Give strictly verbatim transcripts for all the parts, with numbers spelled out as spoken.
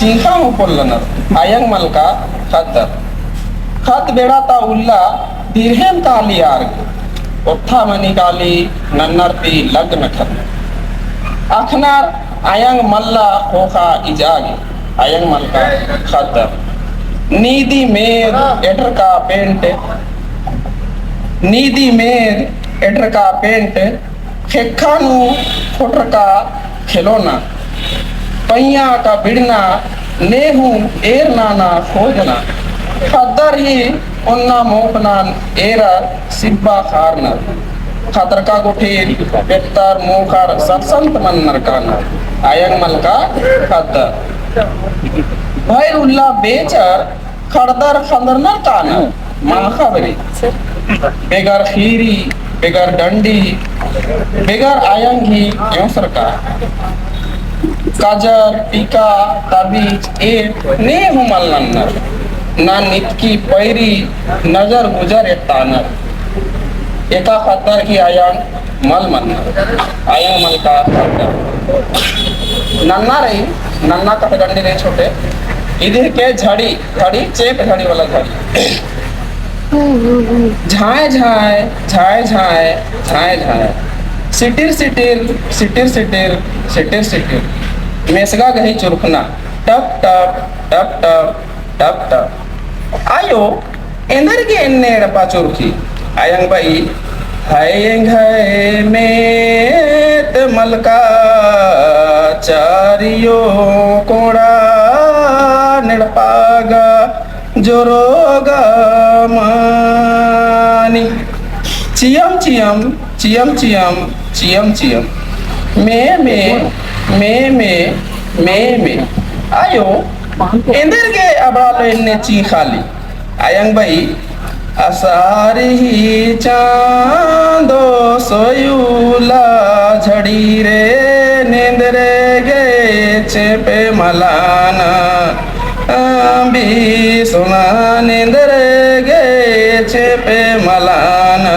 चींख़ा हूँ पोल्लनर, अयंग मलका ख़द्दर। ख़द्द बेड़ा ता उल्ला दिरहेम काली आर गे, ओत्था मनी काली नन्नर ती लग्ग नखर। अख़नर अयंग मल्ला ख़ोख़ा इजा गे, अयंग मलका ख़द्दर। नीदी मेर एडरका पेंट, नीदी मेर एडरका पेंट, ख़ेक्खा नू ख़ोटरका खेलोना, पइयाँ का बिड़ना, ने हूँ एरना ना ख़ोजना। ख़द्दर ही ओन्ना मोख़नन एरर सिब्बा ख़ारनर। ख़तरका गुट्ठिन पेत्तर मोख़र सलसंत मन्नर कानर। अयंग मलका ख़द्दर। भइर उल्ला बेचर ख़ड़दर ख़ंदरनर कानर, माख़ा बरी। बेगर ख़ीरी, बेगर डंडी, बेगर अयंग ही एवंसरका। काजर, टीका, ताबीज, ए ने हूँ मल नन्नर। ना नितकी पैरी, नजर गुजर एत्तानर। एका ख़द्दर ही अयंग मल मन्नर, अयंग मलका ख़द्दर। नन्ना रई, नन्ना कत्था डंडी रई छोटे। इदी के झड़ी, झड़ी, चेंप झड़ी वाला झड़ी। झांय झांय, झांय झांय, झांय झांय। सिटिर सिटिर, सिटिर सिटिर, सिटिर सिटिर। मेसगा गही चुरखना। टप टप, टप टप, टप टप। आयो, एन्देरगे एन्ने एड़पा चुरखी? अयंग बई, है एंग्है मेत मलका चारियो कोड़ान एड़पा गा जोरो गा मनी। चियम चियम, चियम चियम, चियम चियम। मे मे, मे मे, मे मे। आयो, एन्देरगे अबड़ा लो एन्ने चींख़ाली? अयंग बई, असारी ही चांदो सोयुला झड़ी रे, एन्देरगे चेंपे मलाना अम्बी सोना, एन्देरगे चेंपे मलाना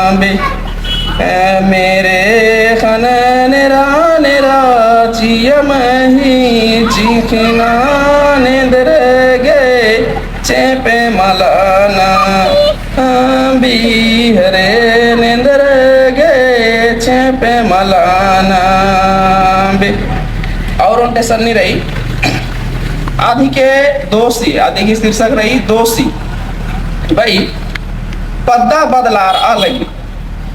अम्बी। मेरे ख़ने नेरा नेरा चियम ही चींख़ना, एन्देरगे चेंपे मलाना अम्बी हरे, एन्देरगे चेंपे मलाना अम्बी। और ओन्टे सन्नी रई, अदी के दोसी, अदी की शीर्षक रई दोसी। बई, पद्दा बदलारआ लगी,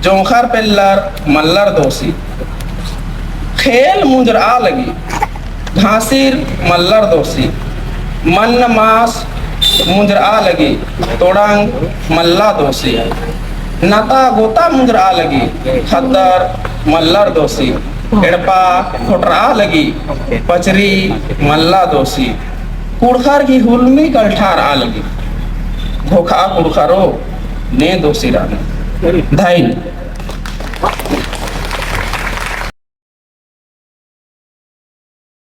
जोंख़र पेल्लर मल्लर दोसी। ख़ेल मुंजरआ लगी, घासिर मल्लर दोसी। मन्न मास मुंजरआ लगी, तोड़ंग मल्ला दोसी। नता गोता मुंजरआ लगी, ख़द्दर मल्लर दोसी। एड़पा ख़ोटरआ लगी, पचरी मल्ला दोसी। कुँड़ुख़र की हुलमी कल्ठारआ लगी, घोखा कुँड़ुख़रो ने दोसी रअनर। धइन।